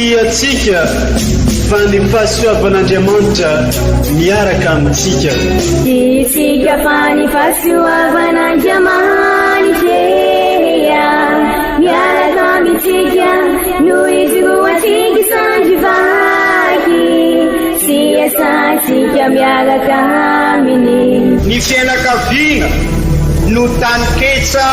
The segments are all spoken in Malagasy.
Tsy antsika fa ny fahasoavan'Andriamanitra miaraka amintsika. Tsy isika fa ny fahasoavan'Andriamanitra miaraka amintsika no ijoroantsika sandry vaky sy iasantsika miaraka aminy. Ny fianakaviana no taninketsa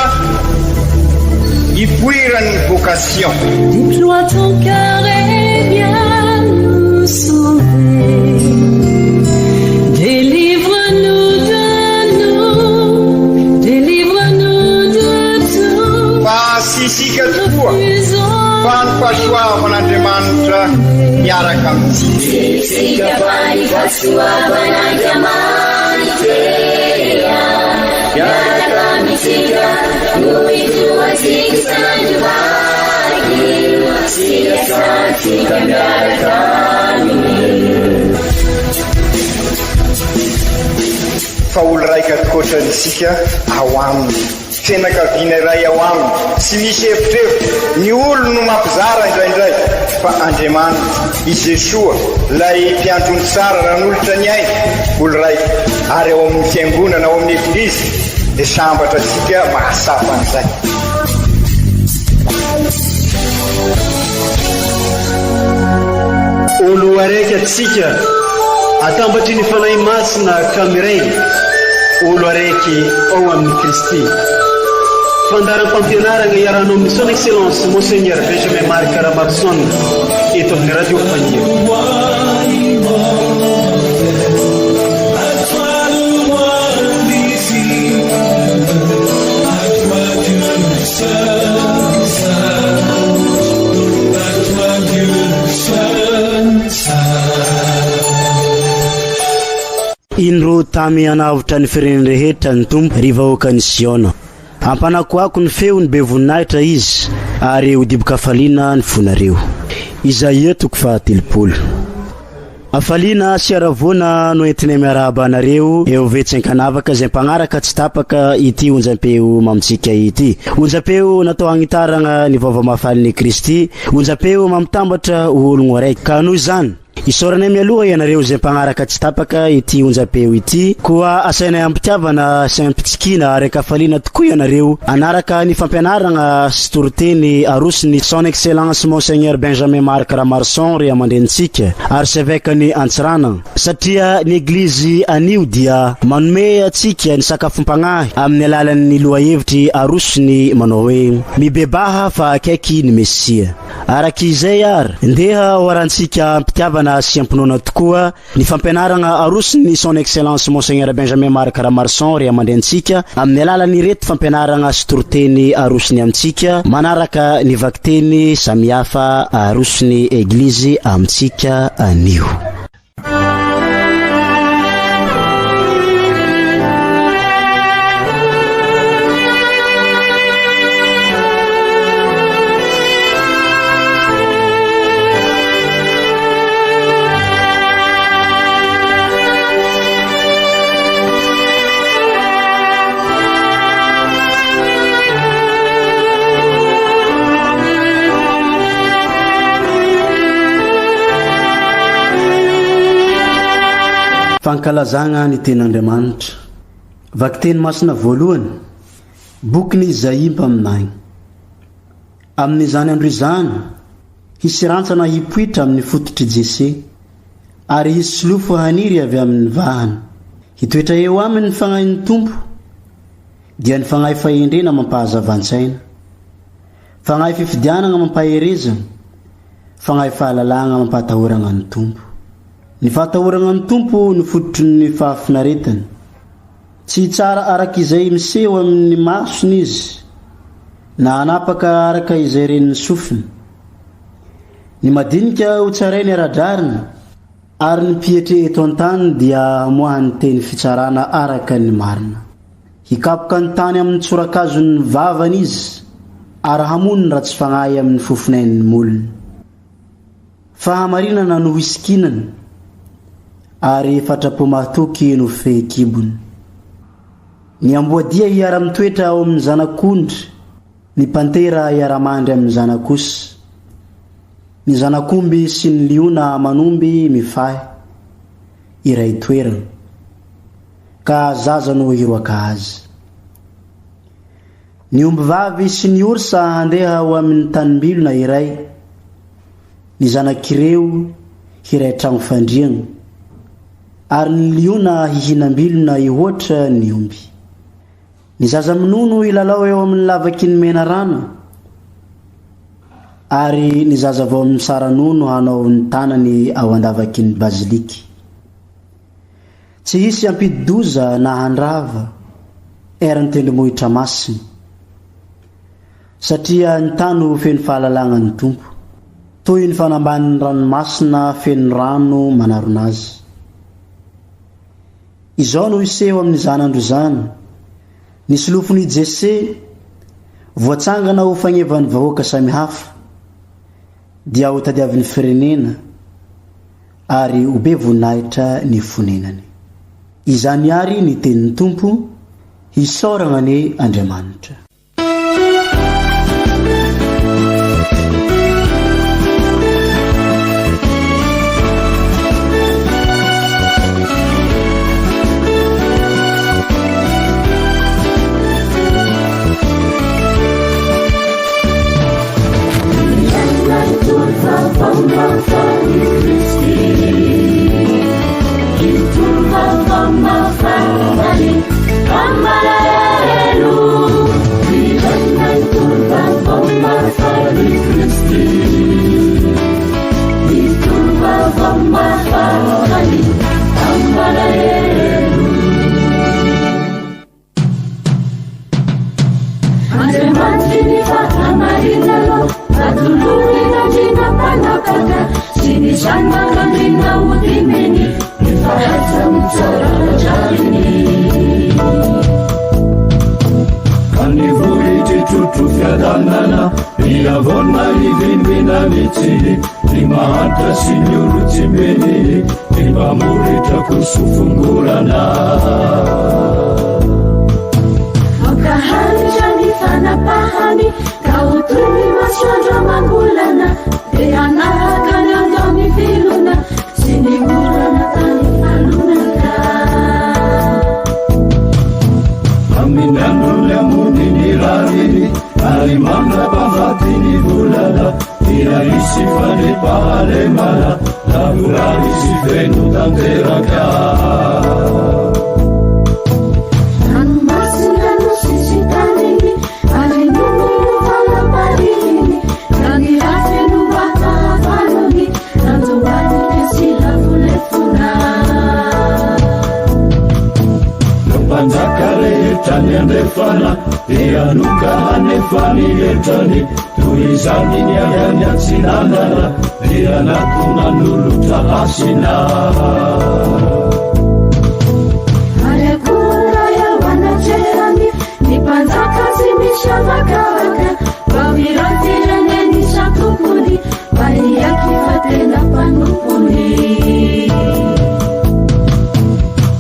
ipoiran'ny vocation. Déploie ton cœur et viens nous sauver. Délivre-nous de nous, délivre-nous de tout. Fa tsy isika tokoa fa ny fahasoavan'Andriamanitra miaraka amintsika. Tsy isika fa ny fahasoavan'Andriamanitra miaraka amintsika no ijoroantsika sandry vaky sy iasantsika miaraka aminy. Fa olo raika tokoatra isika ao aminy. Fianakaviana iray ao aminy, tsy misy evitrevitra, ny olony no mampizara indraindray, fa Andriamanitra, i Jesoa, ilay mpiandry ondry tsara nanolotra ny ainy, olo raika, ary ao amin'ny fiangonana, ao amin'ny Eglizy, dia sambatra antsika mahatsapa an'izay. Olo araiky atsika atambatry ny Fanahy Masina ka miray olo araiky ao amin'i Kristy. Fandaharam-pampianaragna iarahanao amin'ny Son Excellence Monseigneur Benjamin Marc Ramaroson eto amin'ny Radio Faniry. Indro tamy hanavotra ny firenena rehetra ny Tompo, ry vahoakan'i Siona. Hampanakoako ny feony be voninahitra Izy, ary ho dibo-kafaliana ny fonareo. Izaia toko fahatelopolo. Hafaliana sy haravoana no entinay miarahaba anareo eo Vetsy Ankanavaka izay mpagnaraka tsy tapaka ity onjampeo mamintsika ity. Onjampeo natao hagnitaragna ny vaovao mahafalin'i Kristy, onjampeo mampitambatra ho ologno araiky. Ka noho izany, isaoranay mialoha ianareo izay mpagnaraka tsy tapaka ity onjampeo ity, koa asainay am-pitiavana sy am-pitsikiana ary an-kafaliana tokoa ianareo hanaraka ny fampianaragna sy toriteny aroson'ny Son Excellence Monseigneur Benjamin Marc Ramarson ray aman-drenintsika, Arsevekan'i Antsiranana, satria ny Eglizy anio dia manome antsika ny sakafom-pagnahy amin'ny alalan'ny lohahevitry arosony manao hoe, Mibebaha fa akaiky ny Mesia. Araka izay ary, ndeha hoarantsika am-pitiavana sy am-pinoana tokoa Ny fampianaragna aroson'ny Son Excellence Monseigneur Benjamin Marc Ramarson ray aman-drenintsika amin'ny alalan'ireto fampianaragna sy toriteny arosony amintsika manaraka ny vakiteny samihafa aroson'ny Eglizy amintsika anio. Fankalazagna ny Tenin'Andriamanitra. Vakiteny masina voalohany, Bokin'i Izaia mpaminany. Amin'izany andro izany, hisy rantsana hipoitra amin'ny fototr'i Jese, ary hisy solofo haniry avy amin'ny vahany. Hitoetra eo aminy ny Fagnahin'ny Tompo, dia ny Fagnahy fahendrena amam-pahazavan-tsaina, Fagnahy fifidianagna amam-paherezana, Fagnahy fahalalagna amam-pahatahoragna ny Tompo. Ny fahatahoragna ny Tompo no fototry ny fahafinaretana. Tsy hitsara araka izay miseho amin' ny masony izy, na hanapaka araka izay ren'ny sofiny. Ny madinika hotsarainy ara-drariny, ary ny mpietry eto an-tany dia hamoahany teny fitsarana araka ny marina. Hikapoka ny tany amin' ny tsorakazon' ny vavany izy, ary hamono ny ratsy fagnahy amin' ny fofonain' ny molony. Fahamarinana no hisikinany, ary fatra-po mahatoky no fehikibony. Ny amboadia hiara-mitoetra ao amin'ny zanak'ondry, ny pantera hiara-mandry amin'ny zanak'osy. Ny zanak'omby sy ny liona aman'omby mifahy iray toerana, ka zaza no hiroaka azy. Ny ombivavy sy ny orsa handeha ho amin'ny tanim-bilona iray, ny zanak'ireo hiray tragno fandriagna, ary ny liona hihinam-bilona hihoatra ny omby. Ny zaza minono hilalao eo amin'ny lavaky ny menarana, ary ny zaza vao misara-nono hanao ny tanany ao an-davaky ny baziliky. Tsy hisy hampidi-doza na handrava eran'ny tendrombohitra masina, satria ny tany ho feno fahalalagna ny Tompo, toy ny fanambanin'ny ranomasina feno rano manarona azy. Izao no hiseho amin'izany andro izany, Ny solofon'i Jese, voatsangana ho fagnevan'ny vahoaka samihafa, dia hotadiavin'ny firenena, ary ho be voninahitra ny fonenany. Izany àry ny tenin'ny Tompo, hisaoragna anie Andriamanitra. Andriamanitry ny fahamarinana, atolorin'Andriana mpanapaka sy ny zanak'Andriana hodimbiny, ny fahaiza-mitsara ara-drariny. Ka ny vohitry trotro fiadanana, ny havoana hivimbina ny tsihy, ny mahantra sy ny olon-tsimbiny, ny mpamoritra koso fongorana. Aoka hanitra ny fanapahany, ka ho toy ny masoandro amam-bolana, dia hanahaka ny ando amin'ny vilona, sy ny orana tany falonaka. Amin'ny androny hamon'ny ny rariny, ary mandra-pahafaty ny volana, dia hisy fandriampahalemana, lavorary sy feno tanteraka. Ranomasina no sisin-taniny, ary nono no valam-parihiny, ka ny ra feno mba fahavalony, ranjombadika sy lafolefona. Ireo mpanjaka rehetra ny andrefana dia hanoka hanefa ny hetrany, toy izany ny avy any atsinanana dia natona nanolotra hasina. Ary akory eo anatrehany ny mpanjaka tsy misy avakavaka, fa miray firenena isan-tokony, mba hiaiky fa tena mpanompony.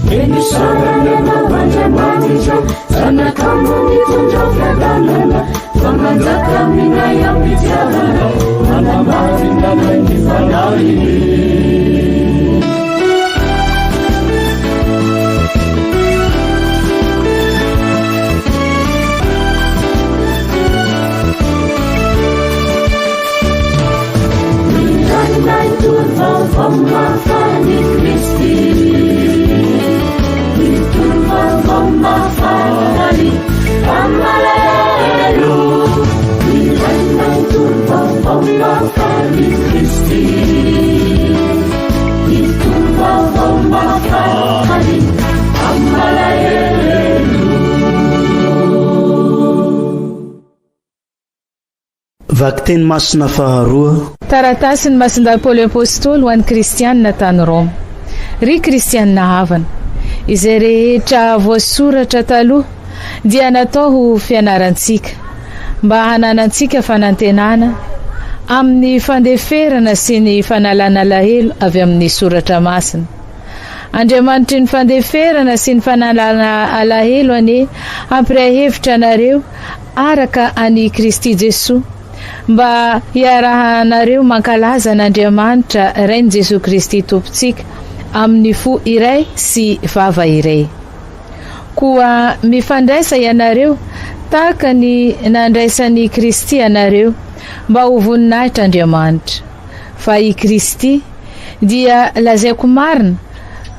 Dia nisaorana ianao Andriamanitra, Zanakao no nitondra fiadanana, fa manjaka aminay am-pitiavana, manamarina anay ny Fanahiny. Miranona hitory vaovao mahafaly Kristy. Mitory vaovao mahafaly amalahelo. Miranona hitory vaovao mahafaly Kristy. Mitory vaovao mahafaly amalahelo. Vakiteny masina faharoa. Taratasin'i Masindahy Paoly Apostoly ho an'ny Kristianina tany Roma. Ry Kristianina havana, izay rehetra voasoratra taloha dia natao ho fianarantsika, mba hananantsika fanantenana amin'ny fandeferana sy ny fanalana alahelo avy amin'ny Soratra Masina. Andriamanitry ny fandeferana sy ny fanalana alahelo anie hampiray hevitra anareo araka an'i Kristy Jesoa. mba hiarahanareo mankalaza an'Andriamanitra Rain'i Jesoa Kristy Tompontsika amin'ny fo iray sy vava iray. Koa mifandraisa ianareo tahaka ny nandraisan'i Kristy anareo mba ho voninahitr'Andriamanitra. Fa i Kristy dia lazaiko marina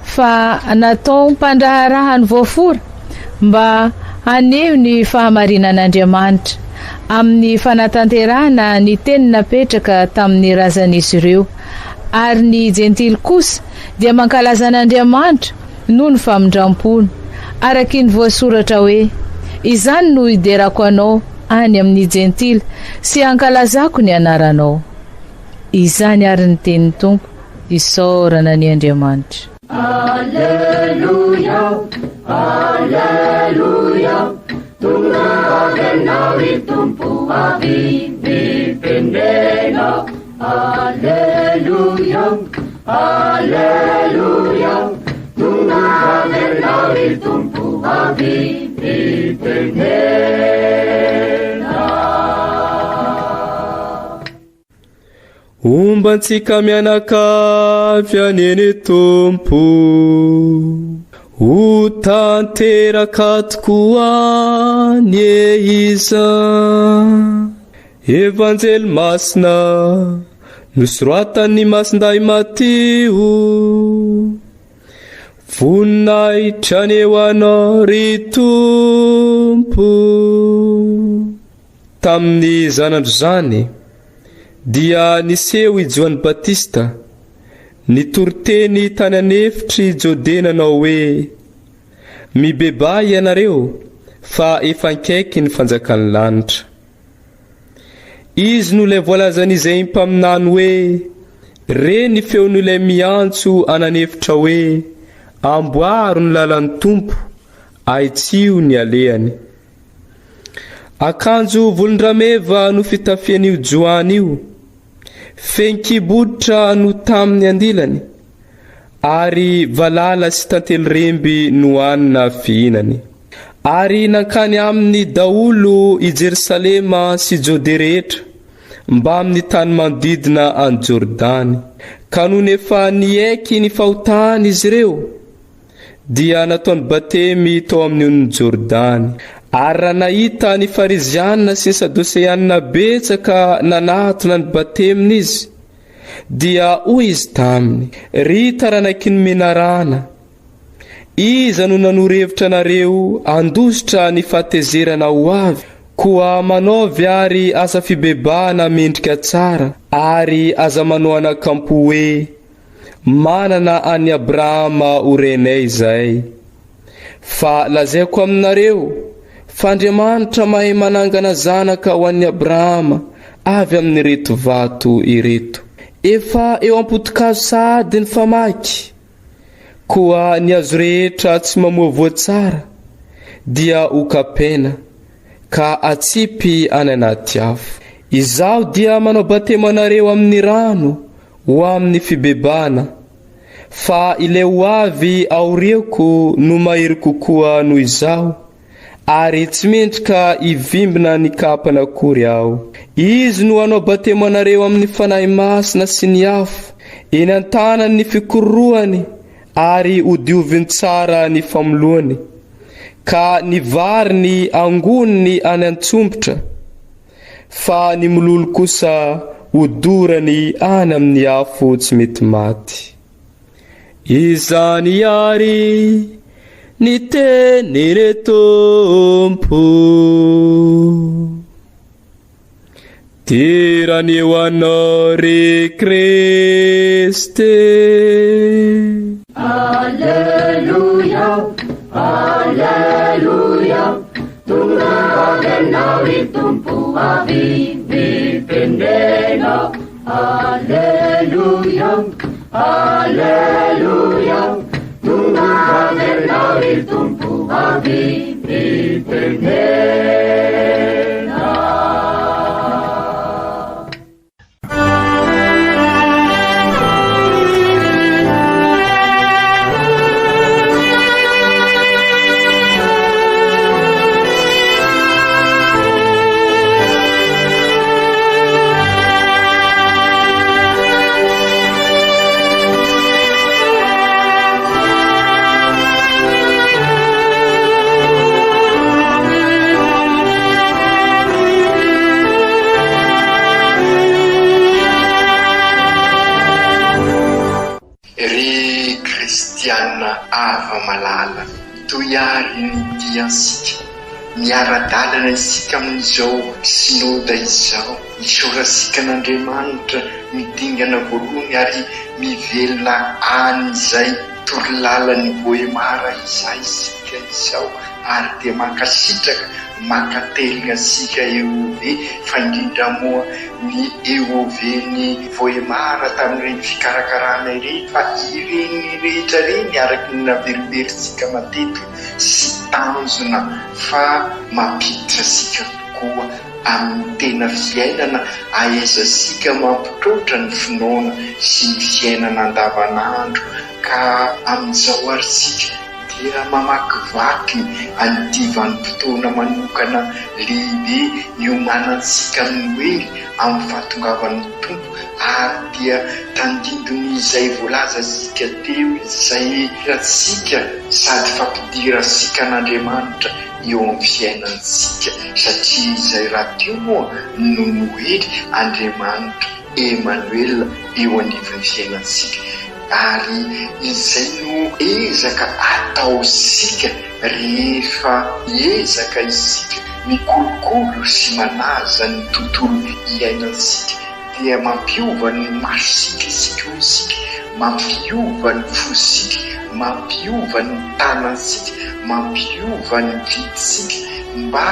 fa natao mpandraharahan'ny voafora mba haneho ny fahamarinan'Andriamanitra amin'ny fanatanterahana ny teny napetraka tamin'ny razan'izy ireo, ary ny Jentily kosa dia mankalaza an'Andriamanitra noho ny famindram-pony, araky ny voasoratra hoe, Izany no hiderako anao any amin'ny Jentily sy hankalazako ny anaranao. Izany àry ny tenin'ny Tompo, isaorana anie Andriamanitra. Aleloia, Aleloia, tonga avy Ianao ry Tompo avy mitenena. Aleloia, Aleloia, tonga avy Ianao ry Tompo avy mitenena. Homba antsika mianakavy anie ny Tompo. Ho tanteraka tokoa anie izany. Evanjely Masina nosoratan'i Masindahy Matio. Voninahitra anie ho Anao ry Tompo. Tamin'izany andro izany, dia niseho i Joany Batista, nitory teny tany an'efitr'i Jodea nanao hoe, Mibebaha ianareo, fa efa akaiky ny fanjakan'ny lanitra. Izy no ilay voalazan'Izaia mpaminany hoe, Re ny feon'ilay miantso any an'efitra hoe, Amboaro ny lalan'ny Tompo, ahitsio ny alehany. Akanjo volon-drameva no fitafian'io Joany io, fehin-kibo hoditra no tamin'ny andilany, ary valala sy tantely remby no hanina fihinany. Ary nankany aminy daholo i Jerosalema sy Jodea rehetra, mbamin'ny tany manodidina an'i Jordany. Ka nony efa niaiky ny fahotany izy ireo, dia nataony batemy tao amin'ny onin'i Jordany. Ary raha nahita ny Farizianina sy ny Sadoseanina betsaka nanatona ny bateminy izy, dia hoy izy taminy, Ry taranaky ny menarana, iza no nanoro hevitra anareo handositra ny fahatezerana ho avy? Koa manaovy àry asa fibebahana mendrika tsara, ary aza manao anakampo hoe, Manana an'i Abrahama ho renay izahay. Fa lazaiko aminareo, fa Andriamanitra mahay manangana zanaka ho an'i Abrahama avy amin'ireto vato ireto. Efa eo am-poto-kazo sahady ny famaky, koa ny hazo rehetra tsy mamoa voa tsara dia hokapaina ka atsipy any anaty afo. Izaho dia manao batemy anareo amin'ny rano ho amin'ny fibebahana, fa ilay ho avy aoriako no mahery kokoa noho izaho, ary tsy mendrika hivimbina ny kapany akory aho. Izy no hanao batemy anareo amin'ny Fanahy Masina sy ny afo, eny an-tanany ny fikororohany, ary hodioviny tsara ny famoloany, ka ny variny hangoniny any an-tsompitra. Fa ny mololo kosa hodorany any amin'ny afo tsy mety maty. Izany àry ny tenin'ny Tompo. Dera anie ho Anao ry Kristy. Aleloia, Aleloia, tonga avy Ianao ry Tompo avy mitenena. Aleloia, Aleloia, tonga avy Ianao ry Tompo avy mitenena. namana hava-malala. Toy àry ny diantsika. Miara-dalana isika amin'izao Synoda izao. Isaorantsika an'Andriamanitra ny dingana voalohany ary mivelona an'izay torolalan'ny Vohemar izay isika izao ary dia mankasitraka, mankatelina antsika EOV fa indrindra moa ny EOV-n'ny Vohemar tamin'ireny fikarakarana ireny fa ireny rehetra ireny araka ny naverimberintsika matetika sy tanjona fa mampiditra antsika tokoa amin'ny tena fiainana ahaizantsika mampitroatra ny finoana sy ny fiainana andavanandro ka amin'izao ary isika dia mamakivaky an'ity vanim-potoana manokana lehibe niomanantsika amin'ny Noely amin'ny fahatongavan'ny Tompo ary dia tandindon'izay voalazantsika teo izay hirantsika sady fampidirantsika an'Andriamanitra eo amin'ny fiainantsika satria izay rahateo moa no Noely Andriamanitra Emmanuel eo anivon'ny fiainantsika ary izay no ezaka ataontsika rehefa miezaka isika mikolokolo sy manaja ny tontolo iainantsika dia mampiova ny masontsika isika hoy isika, mampiova ny fontsika, mampiova ny tanantsika, mampiova ny vidintsika mba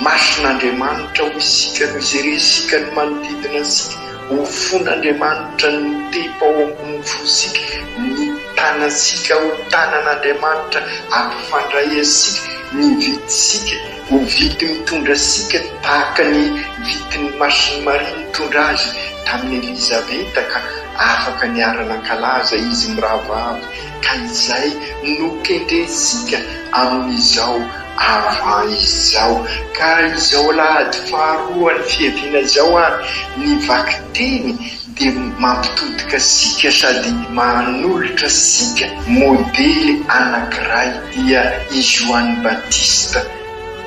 mason'Andriamanitra hoy isika no jerentsika ny manodidina antsika, ho fon'Andriamanitra no mitepo ao amin'ny fontsika, ny tanantsika ho tanan'Andriamanitra ampifandray antsika, ny vidintsika. Ho vity mitondra antsika tahaka ny vitin'i Masin'i Maria nitondra azy tamin'i Elizabeta ka afaka niara-nankalaza izy mirahavavy ka izay no kendrentsika amin'izao avant izao ka izao alahady faharoan'ny fiaviana izao ary ny vakiteny dia mampitodika antsika sady manolotra antsika modely anankiray dia i Joany Batista.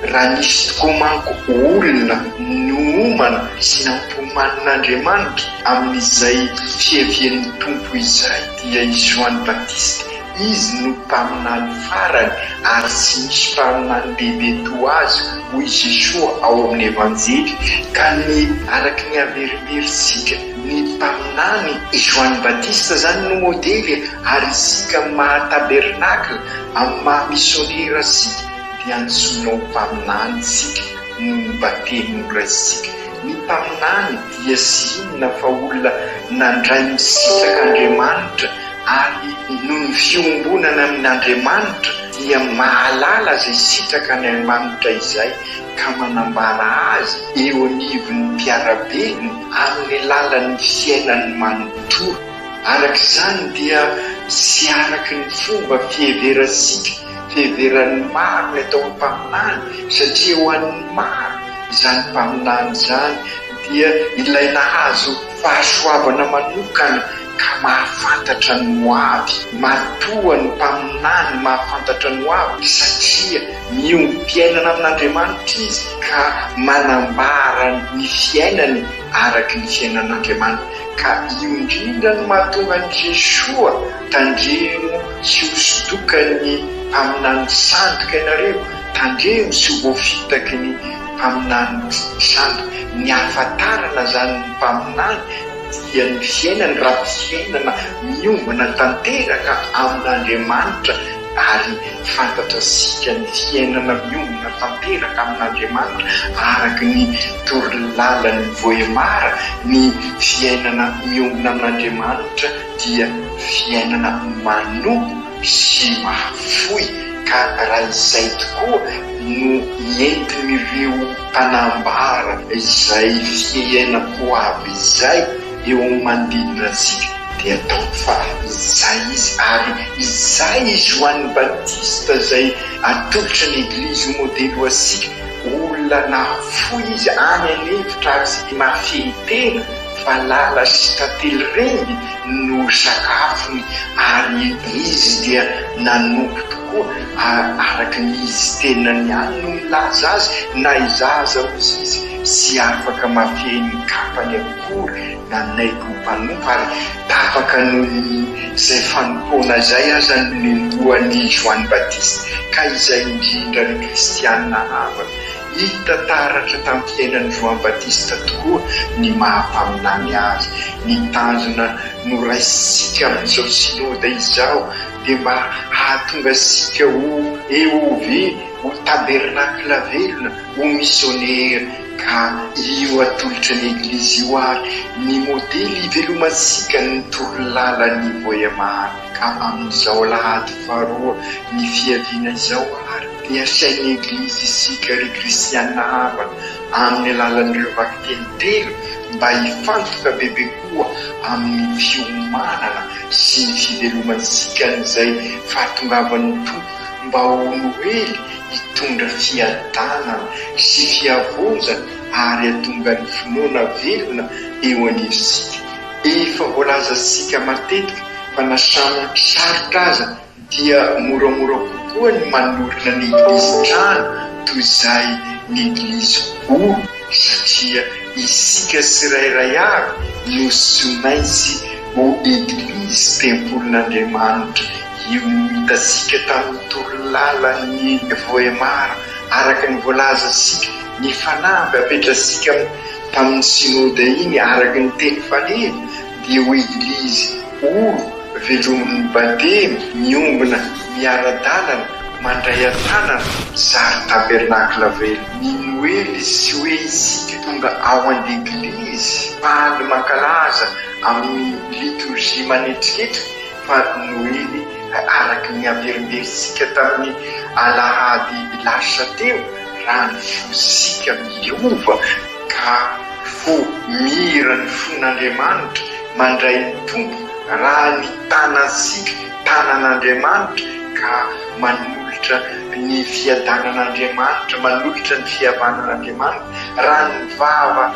Raha nisy tokoa manko olona nohomana sy nampiomanin'Andriamanitra amin'izay fiavian'ny Tompo izay dia i Joany Batista. Izy no mpaminany farany ary tsy misy mpaminany lehibe toa azy hoy Jesoa ao amin'ny Evanjely ka ny araka ny averimberintsika ny mpaminany Joany Batista izany no modely ary isika amin'ny maha tabernakla amin'ny maha misionera antsika dia antsoina ho mpaminany isika noho ny batemy noraisintsika. Ny mpaminany dia tsy inona fa olona nandray misitraka Andriamanitra ary noho ny fiombonana amin' Andriamanitra dia mahalala izay sitraka an' Andriamanitra izay ka manambara azy eo anivon'ny mpiara-belona amin'ny alalan'ny fiainany manontolo. Araka izany dia tsy araka ny fomba fiheverantsika, fiheveran'ny maro ny atao hoe mpaminany satria ho an'ny maro izany mpaminany izany dia ilay nahazo fahasoavana manokana ka mahafantatra ny ho avy. Matoa ny mpaminany mahafantatra ny ho avy satria miombom-piainana amin'Andriamanitra izy ka manambara ny fiainany araka ny fiainan'Andriamanitra. Ka io indrindra no mahatonga an'i Jesoa, Tandremo tsy ho sodokan'ny mpaminany sandoka ianareo, tandremo tsy ho voafitaky ny mpaminany sandoka. Ny ahafantarana izany ny mpaminany dia ny fiainany raha fiainana miombona tanteraka amin'Andriamanitra ary fantatrasika ny fiainana miombona tanteraka amin'Andriamanitra araka ny torolalan'ny Vohemar ny fiainana miombona amin'Andriamanitra dia fiainana manompo sy mahafoy ka raha izay tokoa no entin'ireo mpanambara izay fiainako avy izay eo amin'ny manodidina antsika dia ataoko fa izay izy ary izay izy ho an'ny Batista izay atolotry ny Eglizy ho modely ho antsika, olona nahafoy izy any an'efitra ary tsy mahafehy tena valala sy tantely remby no sakafony ary izy dia nanompo tokoa araka ny izy tenany ihany no milaza azy na izaho aza hozy izy. Tsy afaka mafehy ny kapany akory nanaiky ho mpanompo ary tapaka noho ny izay fanompoana izay aza ny lohan'i Joany Batista ka izay indrindra ry kristiana havana hita taratra tamin'ny fiainan'i Joan Batista tokoa ny maha mpaminany azy. Ny tanjona noraisintsika amin'izao synoda izao dia mba hahatonga antsika ho EOV, ho tabernakla velona, ho misionera ka io atolotra ny Eglizy io ary ny modely hivelomantsika ny torolalan'ny Vohemar ka amin'izao alahady faharoa ny fiaviana izao ary dia asain'ny Eglizy isika ry kristiana havana amin'ny alalan'ireo vakiteny telo mba hifantoka bebe koa amin'ny fiomanana sy ny fivelomantsika an'izay fahatongavan'ny Tompo mba ho Noely hitondra fiadanana sy fihavozana ary hahatonga ny finoana velona eo anivontsika. Efa voalazantsika matetika fa na samy sarotra aza dia moramora kokoa ny manorina ny eglizy trano toy izay ny eglizy olo satria isika tsirairay avy no tsy maintsy ho eglizy tempolin'Andriamanitra Io no hitantsika tamin'ny torolalan'ny Vohemar, araka ny voalazantsika, ny fanamby apetratsika tamin'ny Synoda iny, araka ny teny faneva, dia ho Eglizy oro, velomin'ny Batemy, miombona, miara-dalana, mandray an-tanana, zary tabernakla velona. Ny Noely tsy hoe isika tonga ao an-deglizy, faly mankalaza amin'ny litorjia manetriketrika, fa Noely araka ny averimberintsika tamin'ny alahady lasa teo, raha ny fosika miova ka fo mira ny fon'Andriamanitra mandray ny Tompo, raha ny tanantsika tanan'Andriamanitra ka manolotra ny fiadanan'Andriamanitra, manolotra ny fihavanan'Andriamanitra, raha ny vava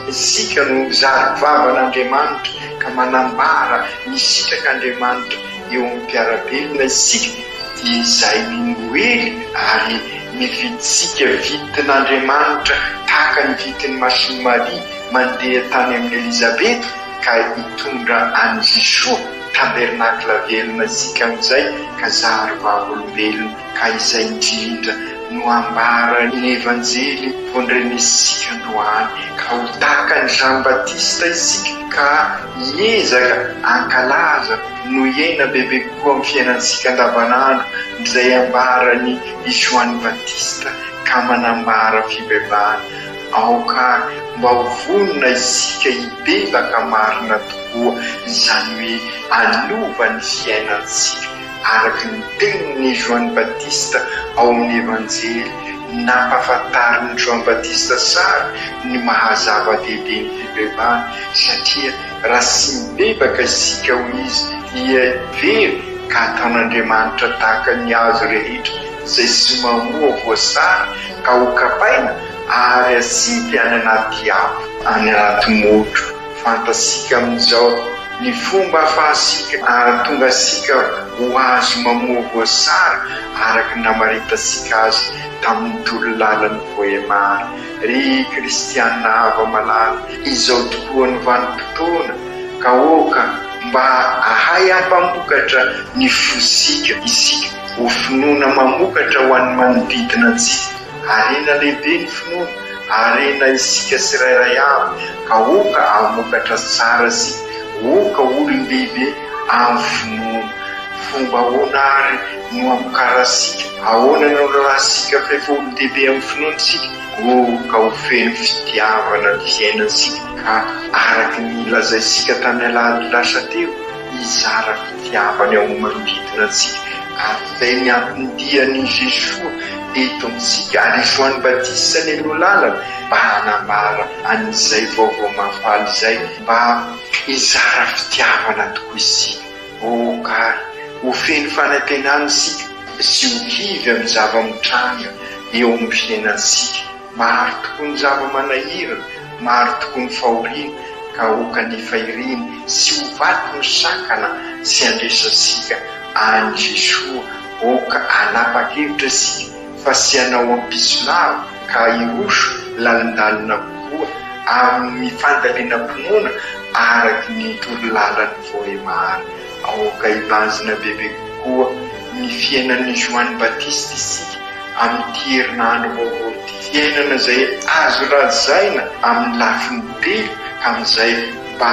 Isika no zary vavan'Andriamanitra ka manambara ny sitrak'Andriamanitra eo amin'ny mpiara-belona isika dia izay ny Noely ary ny vidintsika vidin'Andriamanitra tahaka ny vidin'i Masin'i Maria mandeha tany amin'i Elizabeta ka hitondra an'i Jesoa tabernakla velona isika amin'izay ka zary vavolombelona Ka izay indrindra no ambaran'ny Evanjely vondrenesintsika androany, ka ho tahaka an'i Jean Baptiste isika ka hiezaka hankalaza no hiaina bebe kokoa amin'ny fiainantsika andavanandro izay ambaran'i Joany Batista ka manambara fibebahana. Aoka ary mba ho vonona isika hibebaka marina tokoa, izany hoe hanova ny fiainantsika. Araka ny tenin'i Joany Batista ao amin'ny Evanjely, nampahafantarin'i Joany Batista tsara ny maha zava-dehibe ny fibebahana, satria raha tsy mibebaka isika, hoy izy, dia very ka hataon'Andriamanitra tahaka ny hazo rehetra izay tsy mamoa voasary ka hokapaina ary atsipy any anaty afo, any anaty motro. Fantatsika amin'izao ny fomba ahafahantsika hahatonga antsika ho hazo mamoa voasary araka ny namaritantsika azy tamin'ny torolalan'ny Vohemar. Ry kristiana hava-malala, izao tokoa no vanim-potoana ka aoka mba hahay hampamokatra ny fosika isika ho finoana mamokatra ho an'ny manodidina antsika. Harena lehibe ny finoana, harena isika tsirairay avy ka aoka hamokatra tsara isika, aoka ho olon-dehibe amin'ny finoana. Fomba ahoana àry no hamokarantsika? Ahoana no hanalalantsika fa efa olon-dehibe amin'ny finoana isika? Aoka ho feno fitiavana ny fiainantsika ka araka ny lazaintsika tamin'ny alahady lasa teo, hizara fitiavana eo amin'ny manodidina antsika ary izay ny anton-dian'i Jesoa eto amintsika ary i Joany Batista nialoha lalana mba hanambara an'izay vaovao mahafaly izay mba hizara fitiavana tokoa isika. Aoka ary ho feno fanantenana isika sy ho kivy amin'ny zava-mitranga eo amin'ny fiainantsika. Maro tokoa ny zava-manahirana, maro tokoa ny fahoriana, ka aoka anefa ireny tsy ho vato misakana tsy handresantsika an'i Jesoa. Aoka hanapa-kevitra isika fa tsy hanao am-piso lava. ka hiroso lalindalina kokoa amin'ny fandalinam-pinoana araka ny torolalan'ny Vohemar. Aoka hibanjina bebe kokoa ny fiainan'i Joany Batista isika amin'ity herinandro vaovao ity, fiainana izay azo lazaina amin'ny lafiny telo ka amin'izay mba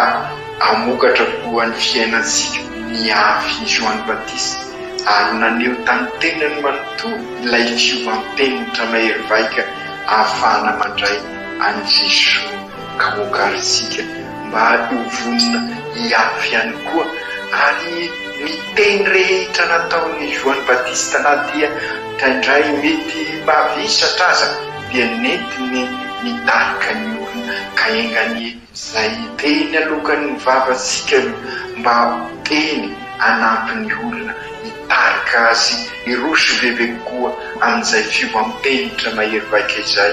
hamokatra koa ny fiainantsika. Niafy i Joany Batista ary naneho tamin'ny tenany manontolo ilay fiovam-penitra mahery vaika ahafahana mandray an'i Jesoa. Ka hokarintsika mba ho vonona hiafy ihany koa. Ary ny teny rehetra nataon'i Joany Batista na dia indraindray mety mavesatra aza dia nentiny nitarika ny olona ka enga anie izay teny alokan'ny vavantsika mba ho teny hanampy ny olona hitarika azy hiroso bebe kokoa amin'izay fiovam-penitra mahery vaika izay.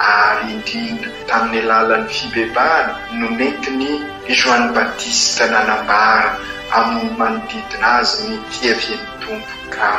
ary indrindra tamin'ny alalan'ny fibebahana no nentin'i Joany Batista nanambara amin'ny manodidina azy ny fiavian'ny Tompo. Ka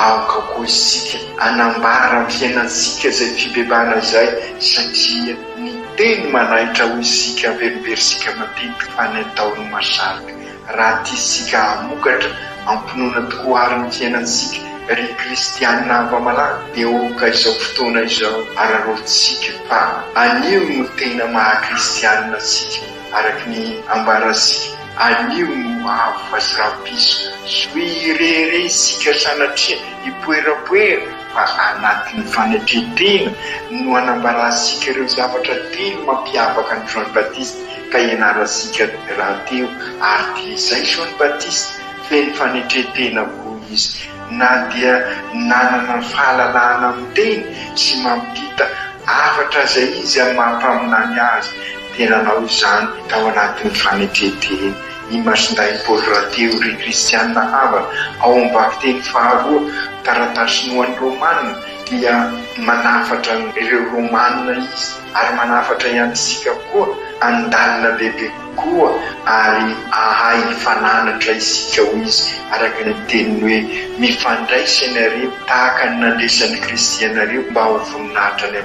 aoka koa isika hanambara amin'ny fiainantsika izay fibebahana izay, satria ny teny manaitra hoy isika averimberisika matetika fa ny atao no mahasarika. Raha tiantsika hamokatra am-pinoana tokoa àry ny fiainantsika, ry kristiana hava-malala, dia aoka izao fotoana izao araraotintsika fa anio no tena maha-kristiana antsika, araka ny ambarantsika, anio no avo fa tsy rahampitso. Tsy hoe hirehareha isika sanatria hipoerapoera, fa anatin'ny fanetren-tena no anambarantsika ireo zavatra telo mampiavaka an'i Joany Batista. ka ianarantsika rahateo, ary dia izay Joany Batista, feno fanetren-tena koa izy, na dia nanana fahalalahana miteny sy mampita hafatra aza izy amin'ny maha mpaminany azy, dia nanao izany tao anatin'ny fanetren-tena. I Masindahy Paoly rahateo, ry kristiana havana, ao amin'ny vakiteny faharoa, taratasiny ho an'ny Romana, dia manafatra an'ireo Romana izy, ary manafatra ihany isika koa handalina bebe kokoa ary hahay hifananatra isika hoy izy araka ny teniny hoe mifandraisa ianareo tahaka ny nandresan'i Kristy anareo mba ho voninahitra any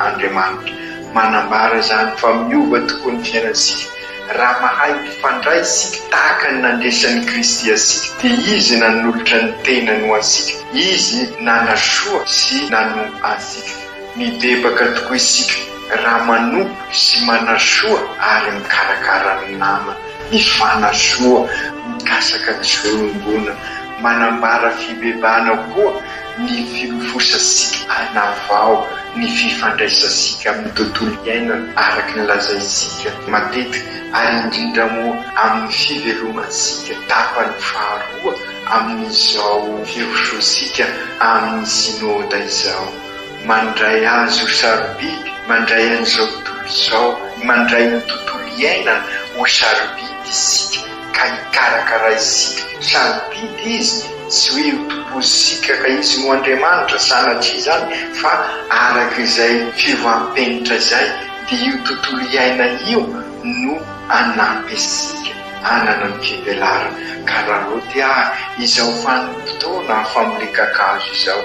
Andriamanitra. Manambara izany fa miova tokoa ny fiainantsika raha mahay mifandray isika tahaka ny nandresan'i Kristy antsika dia Izy nanolotra ny tenany ho antsika, Izy nanasoa sy nanompo antsika. Mibebaka tokoa isika raha manompo sy manasoa ary mikarakara ny namana, mifanasoa, mikasaka ny zo iombonana, manambara fibebahana koa ny filofosantsika hanavao ny fifandraisantsika amin'ny tontolo iainana araka ny lazaintsika matetika ary indrindra moa amin'ny fivelomantsika tapany faharoa amin'izao firosoantsika amin'ny Synoda izao. Mandray azy ho sarobidy, mandray an'izao tontolo izao, mandray ny tontolo iainana ho sarobidy isika ka hikarakara isika. Sarobidy izy, tsy hoe ho tompointsika ka izy no Andriamanitra, sanatria izany, fa araka izay fiovam-penitra izay dia io tontolo iainana io no hanampy antsika hanana ny fivelarana. Ka raha Loty ary izao vanim-potoana fambolen-kakazo izao,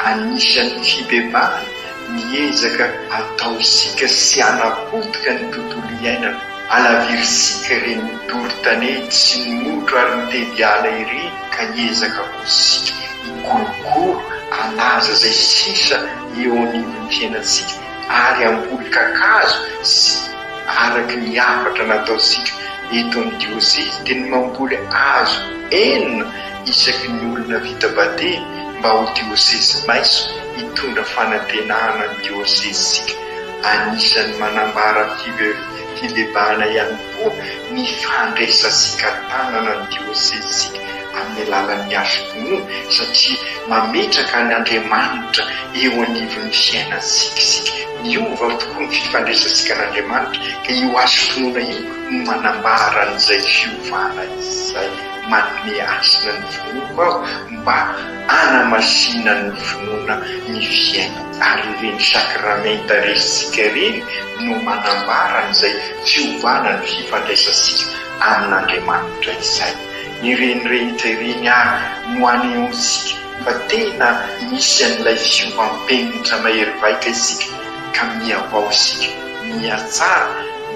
anisan'ny fibebahana ny ezaka ataontsika sy hanapotika ny tontolo iainana, halavirintsika ireny doro tanety sy ny motro ary ny tedy ala ireny ka hiezaka koa isika hikolokolo hanaza izay sisa eo anivon'ny fiainantsika ary hamboly kakazo sy Araka ny hafatra nataontsika eto amin'ny diosezy dia ny mamboly hazo enina isaky ny olona vita batemy mba ho diosezy maiso hitondra fanantenana ny diosezintsika. Anisan'ny manambara fibebahana ihany koa ny fandraisantsika an-tanana ny diosezintsika amin'ny alalan'ny hasim-pinoana satria mametraka an' Andriamanitra eo anivon'ny fiainantsika isika. Miova tokoa ny fifandraisantsika an'Andriamanitra ka io hasim-pinoana io no manambara an'izay fiovana izay. Manome hasina ny finoako aho mba hanamasinan'ny finoana ny fiainako. Ary ireny sakramenta resintsika ireny no manambara an'izay fiovana ny fifandraisantsika amin'Andriamanitra izay. Ireny rehetra ireny àry no anehoantsika fa tena misy an'ilay fiovam-penitra mahery vaika isika. Ka mihavao isika, mihatsara,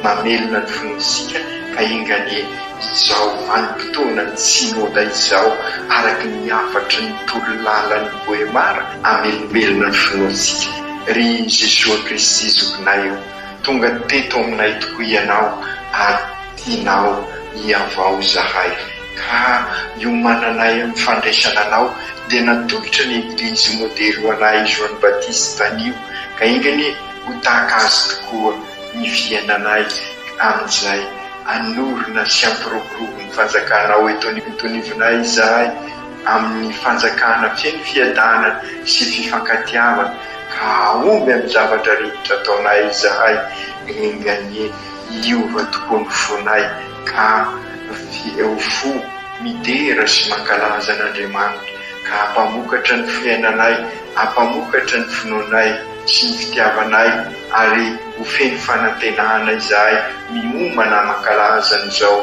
mamelona ny finoantsika ka enga anie izao vanim-potoanan'ny Synoda izao araka ny hafatry ny tolo-lalan'ny Vohemar hamelombelona ny finoantsika. Ry Jesoa Kristy Zokinay ô, tonga teto aminay tokoa Ianao ary tianao hihavao izahay. Ka iomananay amin'ny fandraisana anao dia natolotra ny Eglizy modely ho anay Joany Batista anio ka enga anie ho tahaka azy tokoa ny fiainanay amin'izay hanorina sy hampiroborobo ny fanjakanao eto anivonay izahay amin'ny fanjakana feno fiadanana sy fifankatiavana ka hahomby amin'ny zavatra rehetra ataonay izahay enga anie hiova tokoa ny fonay ka ho fo midera sy mankalaza an'Andriamanitra, ka hampamokatra ny fiainanay, hampamokatra ny finoanay sy ny fitiavanay, ary ho feno fanantenana izahay miomana mankalaza an'izao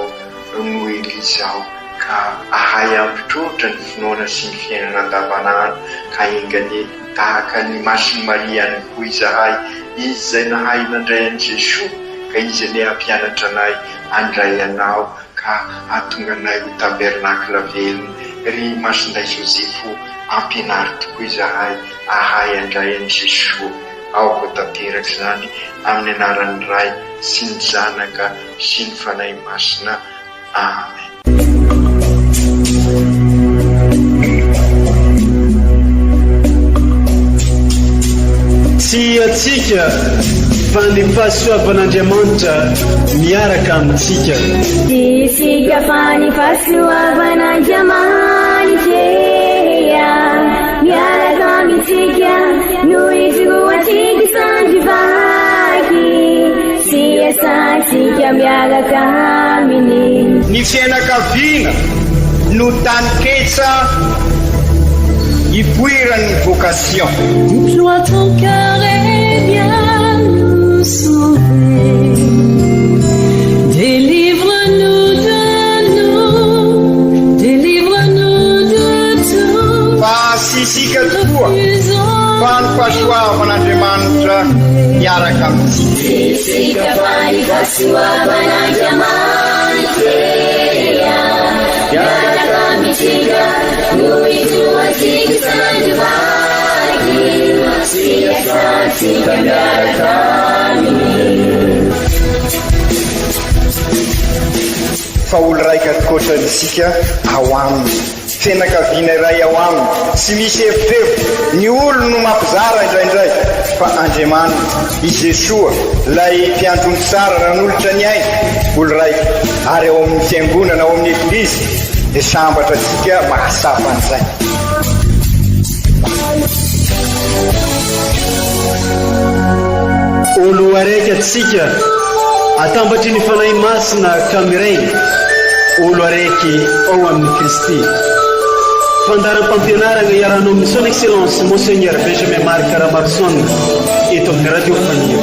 Noely izao, ka hahay hampitroatra ny finoana sy ny fiainana andavanandro, ka enga anie tahaka an'i Masin'i Maria ihany koa izahay, izy izay nahay nandray an'i Jesoa, ka izy anie hampianatra anay handray anao ka hahatonga anay ho tabernakla velona. Ry Masindahy Joseph o, ampianaro tokoa izahay hahay handray an'i Jesoa. Aoka ho tanteraka izany amin'ny anaran'ny Ray sy ny Zanaka sy ny Fanahy Masina. Amen. Tsy antsika fa ny fahasoavan'Andriamanitra miaraka amintsika. Tsy isika fa ny fahasoavan'Andriamanitra miaraka amintsika no ijoroantsika sandry vaky sy iasantsika miaraka aminy. Ny fianakaviana no taninketsa ipoiran'ny vocation. Deploie ton cœur et viens nous sauver. Délivre-nous de nous, délivre-nous de tout. Fa tsy isika tokoa fa ny fahasoavan'Andriamanitra miaraka amintsika. Tsy isika fa ny fahasoavan'Andriamanitra miaraka amintsika no ijoroantsika sandry vaky sy iasantsika miaraka aminy. Fa olo raika ankoatra antsika ao aminy. Fianakaviana iray ao aminy, tsy misy evitrevitra, ny olony no mampizara indraindray, fa Andriamanitra, i Jesoa, ilay mpiandry ondry tsara nanolotra ny ainy, olo raika, ary ao amin'ny fiangonana, ao amin'ny Eglizy, dia sambatra antsika mahatsapa an'izay. Olo araiky atsika atambatry ny Fanahy Masina ka miray olo araiky ao amin'i Kristy. Fandaharam-pampianaragna iarahanao amin'ny Son Excellence Monseigneur Benjamin Marc Ramaroson eto amin'ny Radio Fanilo.